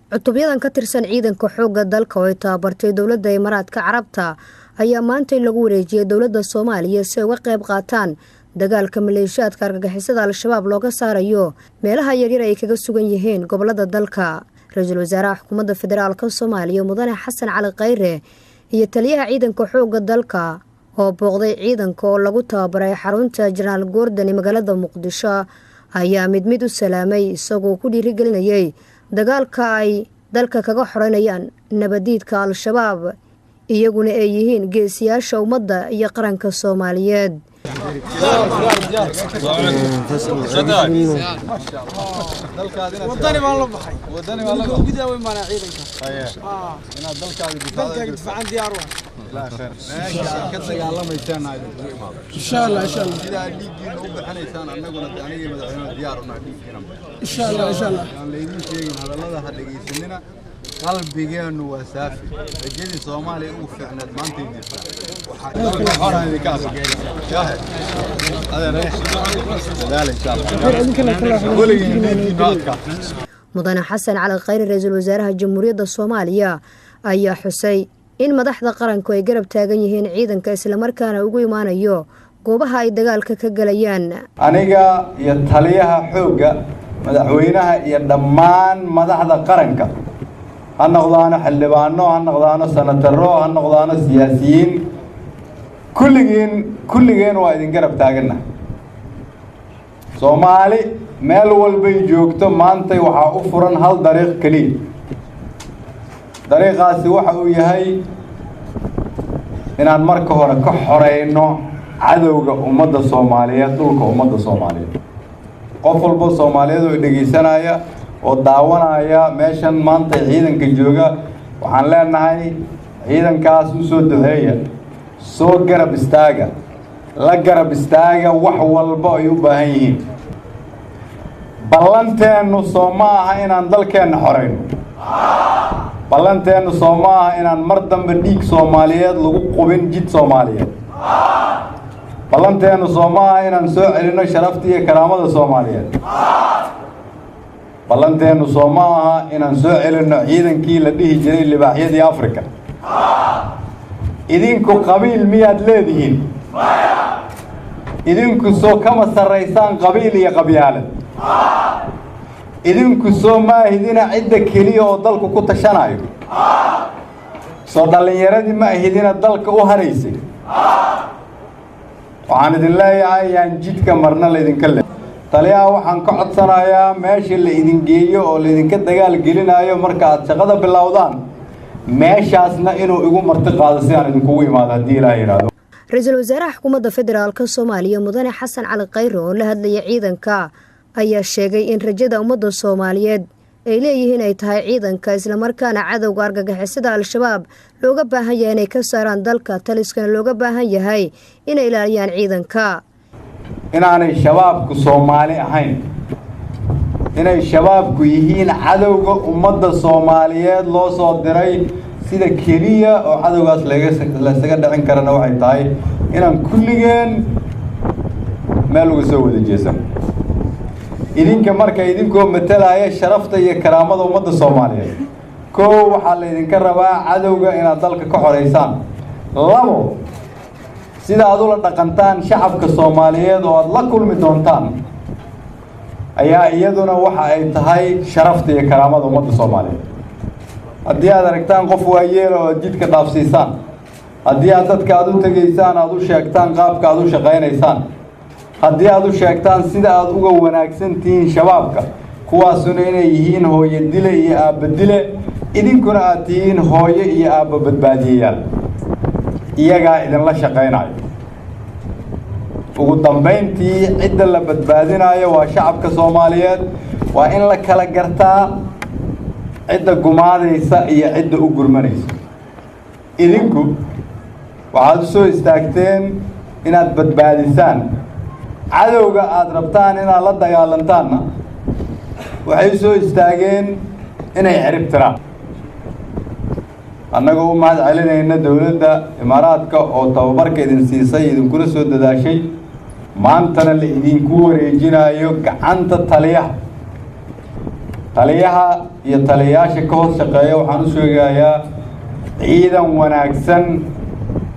Cutubyadan ka tirsan ciidanka xoogga dalka oo ay tababartay dowladda Imaaraadka Carabta ayaa maanta lagu wareejiyay dowladda Soomaaliya si ay uga qayb qaataan dagaalka maleeshiyaadka argagixisada Al-Shabaab looga saarayo meelaha yaryar ay kaga sugan yihiin gobolada dalka. Ra-iisul wasaaraha xukuumadda federaalka Soomaaliya Mudane Xasan Cali Khayre iyo taliyaha ciidanka xoogga dalka oo booqday ciidanka oo lagu tababaray xarunta Jenaraal Gordon ee magaalada Muqdisho ayaa mid mid u salaamay, isagoo ku dhiirigelinayay dagaalka ay dalka kaga xoreynayaan nabadiidka Al-Shabaab, iyaguna ay yihiin geesiyaasha ummadda iyo qaranka Soomaaliyeed. Wadani baan la baxay, ugu daaweyn baana ciidanka dalkaaga difaacan diyaar u ah. Meesha aad ka dagaalamaysaan idinkugu imaado insha Allah, insha Allah. Sida aad dhiiggiina u bixinaysaan, annaguna anigii madaxweynaha diyaar unaa dhiiggiina. Insha Allah, insha Allah. Aan laydin sheegin hadallada ha dhegaysanina, qalbigeennu waa saafi. Rajadii Soomaaliya ugu fiicneed maantay jirtaa. Waxaa dalka xoraan idinka asa shaahe adeer dadaal insha Allah, weligiin dhiiggiina adkaa. Mudane Xasan Cali Khayre, ra-iisul wasaaraha Jamhuuriyadda Soomaaliya, ayaa xusay in madaxda qaranku ay garab taagan yihiin ciidanka, islamarkaana ugu imaanayo goobaha ay dagaalka ka galayaan. Aniga iyo taliyaha xoogga, madaxweynaha iyo dhammaan madaxda qaranka, ha noqdaano xildhibaano, ha noqdaano sanataro, ha noqdaano siyaasiyiin, kulligiin kulligeen waa idin garab taaganna. Soomaali meel walbay joogto maantay waxaa u furan hal dariiq keliya. Dariiqaasi waxa uu yahay inaan marka hore ka xoreyno cadowga ummadda Soomaaliyeed, dhulka ummadda Soomaaliyeed. Qof walbo Soomaaliyeed oo dhegaysanaya oo daawanaya meeshan maanta ciidanka jooga, waxaan leenahay ciidankaas u soo duceeya, soo garab istaaga, la garab istaaga wax walba ay u baahan yihiin. Ballanteennu soo ma aha inaan dalkeenna xoreyno? Ballanteennu soo ma aha inaan mar dambe dhiig Soomaaliyeed lagu qubin jid Soomaaliyeed? Ballanteennu soo ma aha inaan soo celinno sharafta iyo karaamada Soomaaliyeed? Ballanteennu soo ma aha inaan soo celinno ciidankii la dhihi jiray libaaxyadii Africa? Idinku qabiil miyaad leedihiin? Idinku soo kama sarraysaan qabiil iyo qabyaalad? Idinku soo maahidina cidda keliya oo dalku ku tashanayo? Soo dhallinyaradii ma ahidina dalka u haraysay? Waxaan idin leeyahay yaan jidka marna laydinka le. Taliyaha waxaan ka codsanayaa meesha la idin geeyo oo laydinka dagaal gelinayo marka aad shaqada bilowdaan, meeshaasna inuu igu marti qaado si aan idinkugu imaado haddii Ilaah yidhaahdo. Ra-iisul wasaaraha xukuumadda federaalka Soomaaliya Mudane Xasan Cali Khayre oo la hadlaya ciidanka ayaa sheegay in rajada ummadda Soomaaliyeed ay leeyihiin ay tahay ciidanka, islamarkaana cadowga argagixisada Al-Shabaab looga baahan yahay inay ka saaraan dalka, taliskana looga baahan yahay inay ilaaliyaan ciidanka. Inaanay Shabaabku Soomaali ahayn, inay Shabaabku yihiin cadowga ummadda Soomaaliyeed loo soo diray, sida keliya oo cadowgaas laysaga dhicin karana waxay tahay inaan kulligeen meel uga soo wada jeesano. Idinka marka idinkoo matalaya sharafta iyo karaamada ummadda Soomaaliyeed, kow waxaa laydinka rabaa cadowga inaad dalka ka xoreysaan. Labo, sida aad ula dhaqantaan shacabka Soomaaliyeed oo aada la kulmi doontaan ayaa iyaduna waxa ay tahay sharafta iyo karaamada ummadda Soomaaliyeed. Haddii aad aragtaan qof waayeela oo aad jidka dhaafsiisaan, haddii aad dadka aada u tegaysaan aada u sheegtaan qaabka aada u shaqaynaysaan, haddii aada u sheegtaan sida aada uga wanaagsan tihiin Shabaabka, kuwaasuna inay yihiin hooyo dile iyo aabba dile, idinkuna aad tihiin hooyo iyo aabba badbaadiyayaal, iyagaa idinla shaqaynayo. Ugu dambayntii cidda la badbaadinayo waa shacabka Soomaaliyeed. Waa in la kala gartaa cidda gumaadaysa iyo cidda u gurmanaysa. Idinku waxaad u soo istaagteen inaad badbaadisaan. Cadowga aada rabtaan inaad la dagaalantaanna waxay u soo istaageen inay cirib tiraan. Annagoo u mahad celinayna dowladda Imaaraadka oo tababarka idin siisay, idinkula soo dadaashay, maantana la idinku wareejinayo gacanta taliyaha. Taliyaha iyo taliyayaasha ka hoos shaqeeya waxaan u sheegayaa, ciidan wanaagsan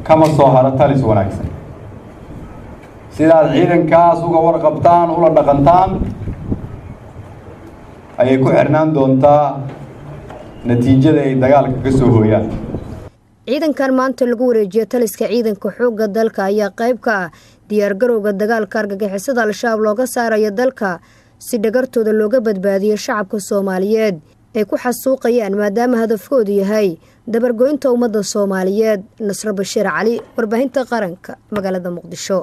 kama soo haro talis wanaagsan. Sidaad ciidankaas uga warqabtaan, ula dhaqantaan, ayay ku xirnaan doontaa natiijada ay dagaalka ka soo hooyaan. Ciidankan maanta lagu wareejiyay taliska ciidanka xoogga dalka ayaa qayb ka ah diyaargarowga dagaalka argagixisada Al-Shabaab looga saarayo dalka, si dhagartooda looga badbaadiyo shacabka Soomaaliyeed ay ku xasuuqayaan, maadaama hadafkoodu yahay dabargoynta ummadda Soomaaliyeed. Nasro Bashiir Cali, warbaahinta qaranka, magaalada Muqdisho.